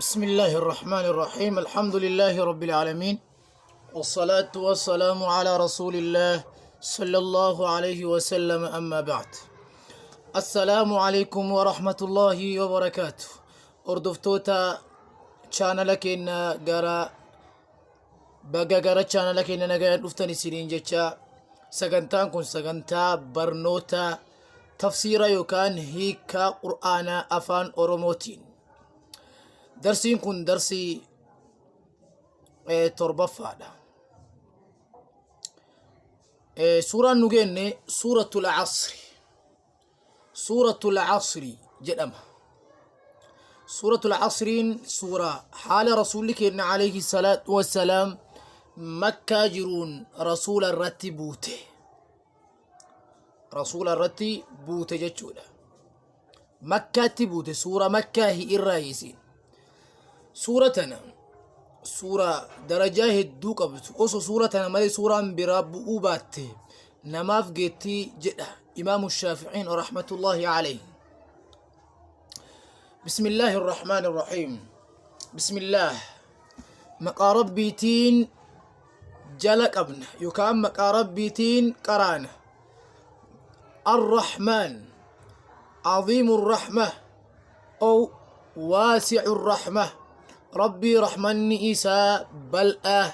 بسم الله الرحمن الرحيم الحمد لله رب العالمين والصلاة والسلام على رسول الله صلى الله عليه وسلم أما بعد السلام عليكم ورحمة الله وبركاته Hordoftoota chaanala keenya gara baga gara chaanala keenya nagayaan dhuftan isiniin jecha sagantaan kun sagantaa barnoota tafsiira yookaan hiikaa qur'aanaa afaan oromootiin darsiin kun darsii torbaffaadha. Suuraan nu geenne suuratul asri Suuratul Asri jedhama. Suuratul Asriin suuraa haala Rasuulli keenya alayhi salaatu wassalaam Makkaa jiruun Rasuula irratti buute. Rasuula irratti buute jechuudha. Makkaatti buute suura Makkaa irraa isiin. Suura tana suura darajaa hedduu qabdu osoo suura tana malee suuraan biraa bu'uu baatte namaaf geettii jedha imaamu shaaficiin rahmatullaahi alayhi. Bismillaahi irrahmaani irrahiim. Bismillaah maqaa rabbiitiin jala qabna yookaan maqaa rabbiitiin qaraana. Arrahmaan aziimu rahma ow waasicu rahma rabbii rahmanni isaa bal'aa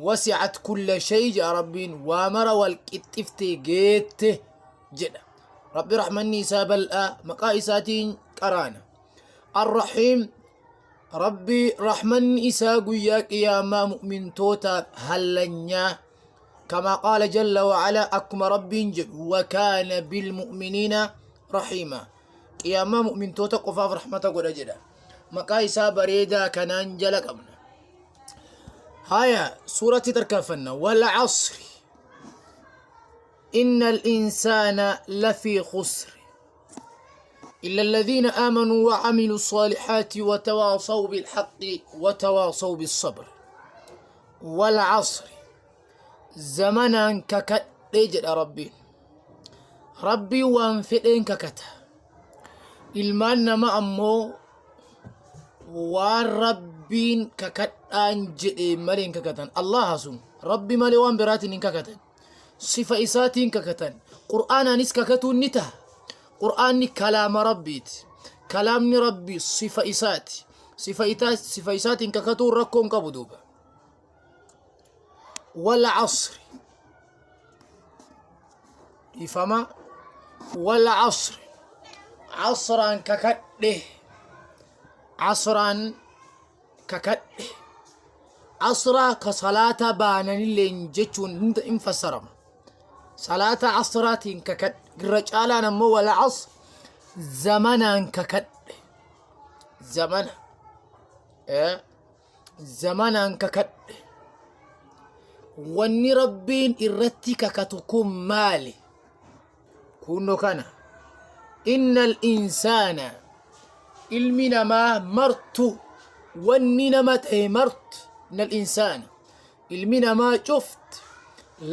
wasi'at kulla shay jedha rabbiin waa mara wal qixxiftee geette jedha rabbi rahmanni isaa bal'aa maqaa isaatiin qaraana arrahiim rabbi rahmanni isaa guyyaa qiyaamaa mu'mintootaaf hallanyaa kamaa qaala jalla wa'alaa akkuma rabbiin jedhu wakaana bilmu'miniina rahiima qiyaamaa mu'mintoota qofaaf rahmata godha jedha maqaa isaa bareedaa kanaan jala qabna haya suuratti tarkaanfanna wal asri inna al-insaana lafii khusri إلا الذين آمنوا وعملوا الصالحات وتواصوا بالحق وتواصوا بالصبر والعصر زمنا ككدhe jedha rabbiin rabbii waan fedheen kakata ilmaan nama ammoo waan rabbiin kakadhaan jedhe malee hin kakatan allaha sun rabbi malee waan biraatiin hin kakatan sifa isaatiin kakatan qur'aanaanis kakatuun ni taha qur'aanni kalaama rabbiiti kalaamni rabbi sifa isaati sifa itaa sifa isaatiin kakatuun rakkoo hin qabu duuba wal asri dhiifama wal asri asraan kakadhe asraan kakadhe asraa ka salaata baananilleen jechuun hunda hin fassarama salaata asraatiin kakadhe irra caalaan ammoo wal asr zamanaan kakadhe zamana zamanaan kakadhe wanni rabbiin irratti kakatu kun maali kunno kana innal insaana ilmi namaa martu wanni nama ta'e martu innal insaana ilmi namaa cufti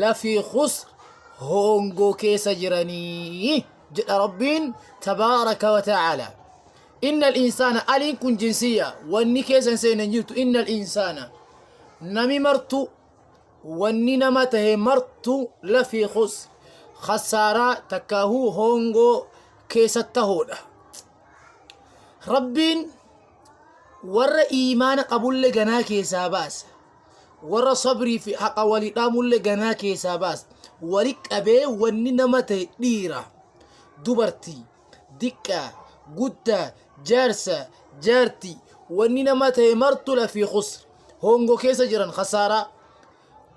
lafii khusr hoongoo keessa jiranii jedha rabbiin tabaaraka wa ta'aala innal insaana aliin kun jinsiyya wanni keessa hin seene hin jirtu innal insaana nami martu wanni nama tahe martu lafii khusr khasaaraa takkaahuu hoongoo keessa tahoodha rabbiin warra iimaana qabulle ganaa keessaa baasa warra sabrii fi haqa walii dhaamulle ganaa keessaa baasa wali qabee wanni nama tahe dhiira dubartii diqqaa guddaa jaarsa jaartii wanni nama tahe martu lafii khusr hongo keessa jiran khasaaraa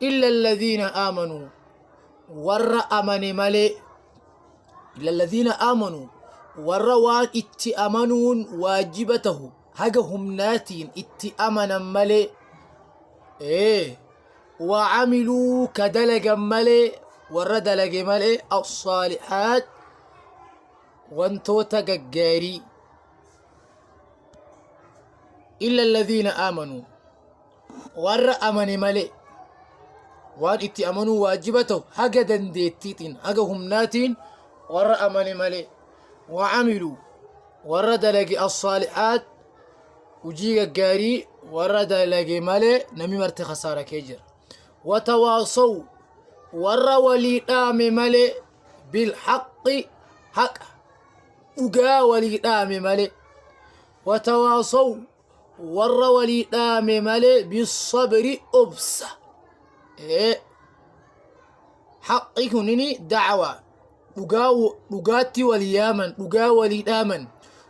illa alladhiina aamanuu warra amane malee illa alladhiina aamanuu warra waan itti amanuun waajiba tahu haga humnaatiin itti amanan malee ee وعملوا ka dalagan malee warra dalage malee الصالحات wantoota gaggaarii illa alladhiina aamanuu warra amane malee waan itti amanuu waajiba ta'u haga dandeettiitiin haga humnaatiin warra amane malee wacamiluu warra dalage assaalihaat Hujii gaggaarii warra dalage malee namni marti khasaara kee jira. Watawaasaw, warra walii dhaame malee, bilhaqqi, haqa dhugaa walii dhaame malee, watawaasaw, warra walii dhaame malee, bisabri, obsa. Haqqi kunini da'wa dhugaa, dhugaatti walii yaaman, dhugaa walii dhaaman,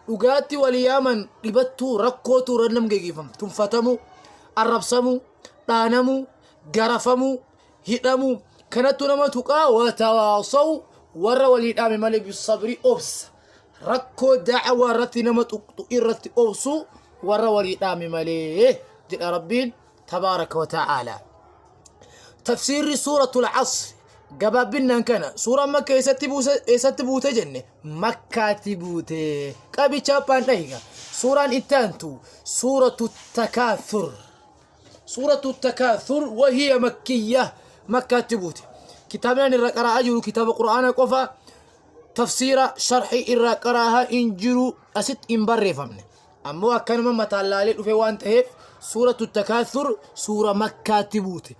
dhugaatti walii yaaman. Dhibattuu rakkootu irra nam geggeeffamu, tunfatamu, arrabsamu, dhaanamu, garafamu, hidhamu, kanattu nama tuqaa. Watawaasaw, warra walii dhaame malee, bisabri, obsa, rakkoo da'waa irratti nama tuqxu irratti obsu warra walii dhaame malee jedha Rabbiin tabaaraka wa ta'aalaa. Tafsiirri suuratul Asr gabaabbinaan kana. Suuraan Makka eessatti buuse, eessatti buute jenne? Makkaatti buute. Qabi, chaappaan dhahiga. Suuraan itti aantu suuratu Takaathur. Suuratu Takaathur wahiya makkiyya, Makkaatti buute. Kitaabni ani irra qara'aa jiru kitaaba Qur'aana qofa. Tafsiira sharxii irraa qara'aa hin jiru, asitti hin barreeffamne. Ammoo akkanuma mataan laalee dhufe waan ta'eef. Suuratu Takaathur suura Makkaatti buute.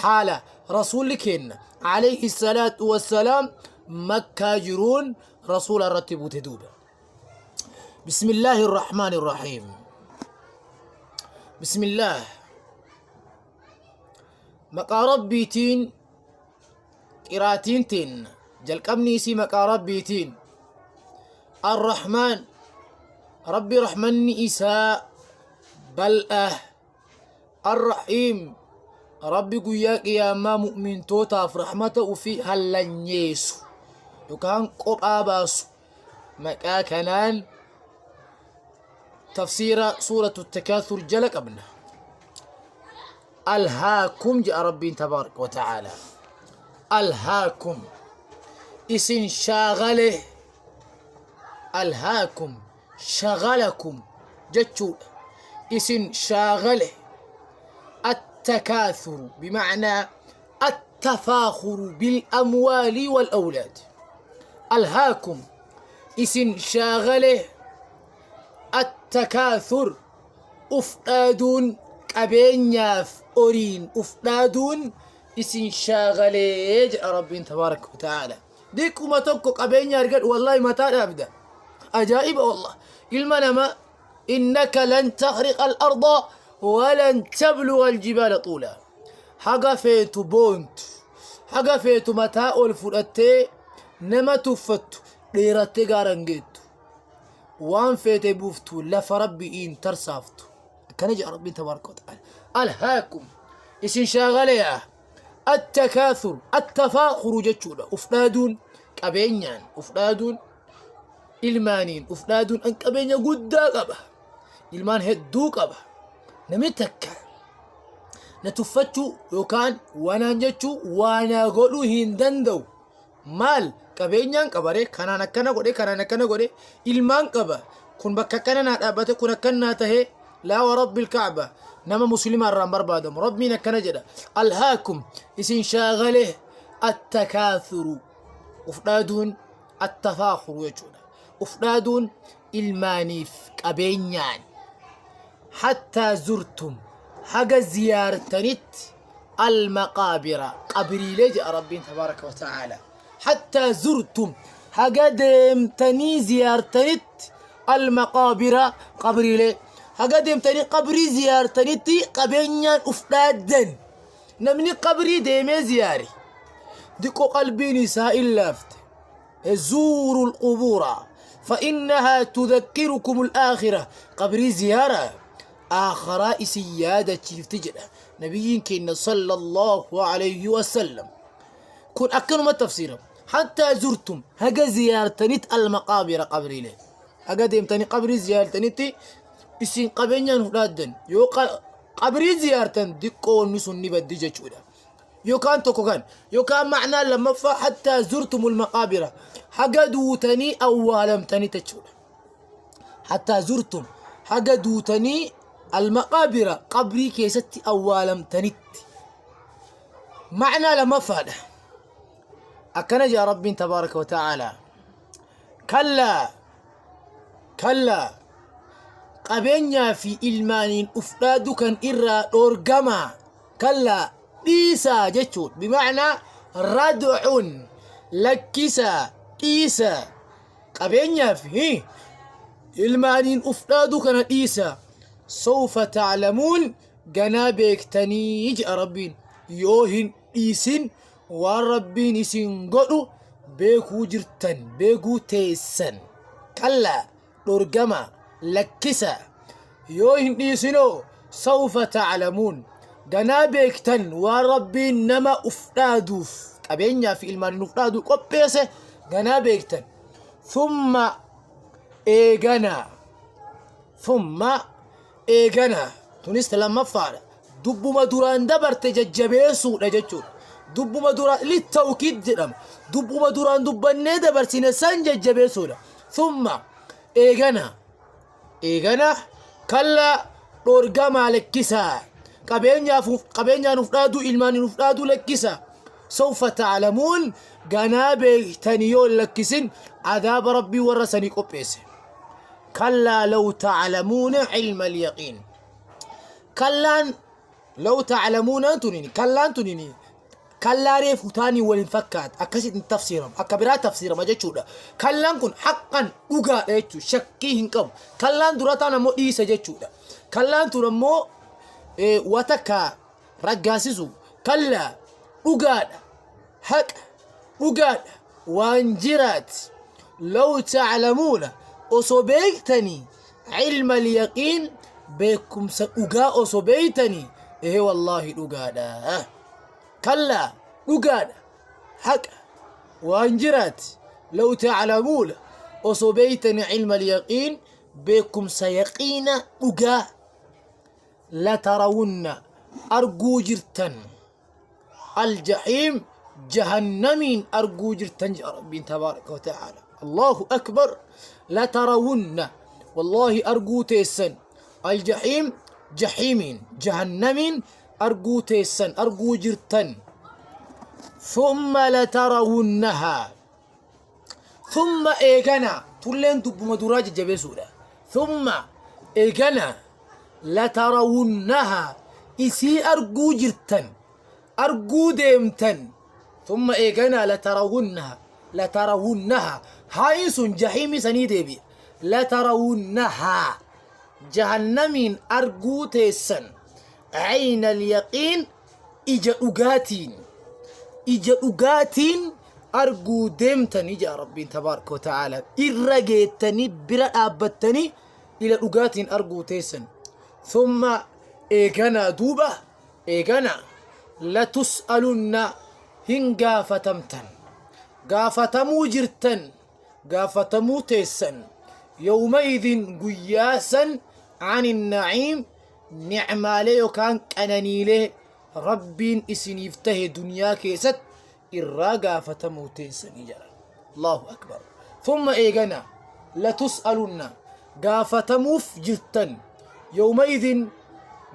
Haala rasuulli keenna alayhi salaatu wassalaam Makkaa jiruun rasuula irratti buute duuba. Bismillaahi irrahmaani irrahiim. Bismillaah, maqaa Rabbiitiin. Qiraatiin teenna jalqabni isii maqaa Rabbiitiin. Arrahmaan, Rabbi rahmanni isaa bal'aa. Arrahiim, Rabbi guyyaa qiyaamaa mu'mintootaaf rahmata ufii hallanyeessu yookaan qophaa baasu. Maqaa kanaan tafsiira suuratu Takaathur jala qabna. Alhaakum jedha Rabbiin tabaaraka wa ta'aala. Alhaakum, isin shaagale. Alhaakum, shagalakum jechuudha. Isin shaagale. Attakaathuru bimacnaa attafaakuru bilamwaali walawlaad. Alhaakum, isin shaagale, attakaathur, uf dhaaduun, qabeenyaaf horiin uf dhaaduun isin shaagalee jedha Rabbiin tabaaraka wa ta'aala. Diqquma tokko qabeenya argadhu, wallaahi mataa dhaabda. Ajaa'iba wallah. Ilma namaa, innaka lan takhriqa al-arda walan tablugha al-jibaala xuula. Haga feetu boontu, haga feetu mataa ol fudhattee nama tuffattu, dheerattee gaara hin geettu. Waan feete buuftu lafa Rabbi hin tarsaaftu. Akkana jedha Rabbiin tabaaraka wa ta'ala. Alhaakum, isin shaagaleya. Attakaathur, attafaakuru jechuudha. Uf dhaaduun, qabeenyaan uf dhaaduun, ilmaaniin uf dhaaduun, an qabeenya guddaa qaba, ilmaan hedduu qaba, namni takka na tuffachuu yookaan waanaan jechuu waanaa godhuu hin danda'u. Maal qabeenyaan qabare, kanaan akkana godhe, kanaan akkana godhe, ilmaan qaba, kun bakka akkana naa dhaabbate, kun akkana naa tahe. Laa wa rabbil ka'ba, nama muslimaa irraan barbaadamu. Rabbiin akkana jedha: alhaakum, isin shaagale, attakaathuru, uf dhaaduun, attafaakuru jechuudha, uf dhaaduun ilmaaniif qabeenyaan, hattaa zurtum, haga ziyaartanitti, almaqaabira, qabriilee jedha Rabbiin tabaaraka wa ta'aala. Hattaa zurtum, haga deemtanii ziyaartanitti, almaqaabira, qabriilee, haga deemtanii qabrii ziyaartanitti qabeenyaan uf dhaaddan. Namni qabrii deemee ziyaare diqqo qalbiin isaa illaafte. Zuuru alqubuura فإنها تذكركم الآخرة. Qabrii ziyaara, aakharaa isin yaadachiifti jedha nabiyyiin keenya sallallahu alayhi wasallam. Kun akkanuma tafsiira. Hattaa zurtum, haga ziyaartanit, almaqaabira, qabriilee, haga deemtanii qabrii ziyaartanitti isin qabeenyaan hudhaaddan. Yoo qabrii ziyaartan diqqoo wanni sun ni baddi jechuudha. Yookaan tokko kan yookaan ma'naa lammaffaa, hattaa zurtumul maqaabira, haga duutanii awwaalamtanii jechuudha. Hattaa zurtum, haga duutanii, almaqaabira, qabrii keessatti awwaalamtanitti. Ma'naa lammaffaadha. Akkana jedha Rabbiin tabaaraka wa ta'aalaa: kallaa, kallaa, Qabeenyaa fi ilmaaniin uf dhaadu kan irraa dhoorgamaa. Kallaa, dhiisaa jechuudha. Bima'naa rad'un, lakkisaa, dhiisaa. Qabeenyaa fi ilmaaniin uf dhaadu kana dhiisaa. Sawfa ta'lamuun, ganaa beektanii jedha Rabbiin. Yoo hin dhiisin waan Rabbiin isin godhu beekuu jirtan, beekuu teessan. Kallaa, dhorgama, lakkisa. Yoo hin dhiisinoo, sawfa ta'lamuun, ganaa beektan waan Rabbiin nama uf dhaaduuf, qabeenyaa fi ilmaaniin uf dhaadu qopheesse ganaa beektan. Thumma eeganaa, thumma eeganaa, tunis lammaffaadha. Dubbuma duraan dabarte jajjabeessuudha jechuudha. Dubbuma duraan littawkiid jedhama. Dubbuma duraan dubbannee dabarsine san jajjabeessuudha. Thumma eeganaa, eeganaa, kallaa, dhorgamaa, lakkisaa. Qabeenyaaf qabeenyaan uf dhaaduu, ilmaaniin uf dhaaduu lakkisaa. Sawfa ta'lamuun, ganaa beektanii yoo hin lakkisin adaaba Rabbii warra sanii qopheesse. Kallaa law ta'lamuuna ilma al-yaqiin. Kallaan law ta'lamuunaan tunini, kallaan tunini kallaa reefu taanii waliin fakkaata, akkasitti hin tafsiiramu, akka biraa tafsiirama jechuudha. Kallaan kun haqqan dhugaadha jechuudha, shakkii hin qabu. Kallaan dura taan ammoo dhiisa jechuudha. Kallaan tun ammoo watakka raggaasisu. Kallaa, dhugaadha, haqa, dhugaadha, waan jiraati. Law ta'lamuuna, osoo beektanii, ilma alyaqiin, beekumsa dhugaa osoo beektanii, ee wallaahi dhugaadha. Kallaa, dhugaadha, haqa, waan jiraati. Law ta'lamuuna, osoo beektanii, ilma alyaqiin, beekumsa yaqiina dhugaa, latarawunna, arguu jirtan, aljahiim, jahannamiin arguu jirtan jedha Rabbiin tabaaraka wa ta'aala. Allahu akbar. Latarawunna, wallaahi arguu teessan, aljahiim, jahiimiin, jahannamiin arguu teessan, arguu jirtan. Thumma latarawunnahaa, thumma eegana, tulleen dubbuma duraa jajjabeessuudha. Thumma eegana, latarawunnahaa, isii arguu jirtan, arguu deemtan. Thumma eegana, latarawunnaha, latarawunnaha, haayin sun jahiimii sanii deebi'a. Latarawunnahaa, jahannamiin arguu teessan, ayna alyaqiin, ija dhugaatiin, ija dhugaatiin arguu deemtan ija Rabbiin tabaaraka wa ta'aala. Irra geettanii bira dhaabbattanii ila dhugaatiin arguu teessan. Thumma eeganaa, duuba eeganaa, latus'alunna, hin gaafatamtan, gaafatamuu jirtan, gaafatamuu teessan, yawmaidin, guyyaa san, ani na'iim, nicmaalee yookaan qananiilee Rabbiin isiniif tahe duniyaa keessatti irraa gaafatamuu teessanii jedha. Allahu akbar. Thumma eegana, latus'alunna, gaafatamuuf jirtan, yawmaidin,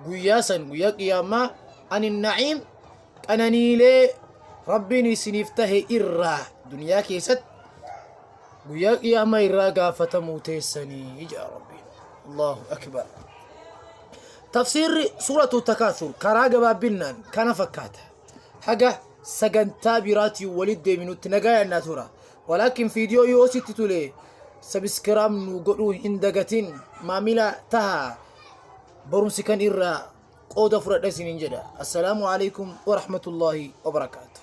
guyyaa san, guyyaa qiyaamaa, ani na'iim, qananiilee Rabbiin isiniif tahe irraa duniyaa keessatti guyyaa qiyaamaa irraa gaafatamuu teessanii jedha Rabbiin. Allahu akbar. Tafsiirri suuratu Takaasur karaa gabaabbinnaan kana fakkaata. Haga sagantaa biraatiin walitti deebinutti nagaa yaannaa tura. Walaakin viidiyoo yoo sitti tole sabiskiraab nu godhuu hin dagatin, maamila taha, barumsi kan irraa qooda fudhadha isiniin jedha. Assalaamu alaikum warahmatullaahi wabarakaatu.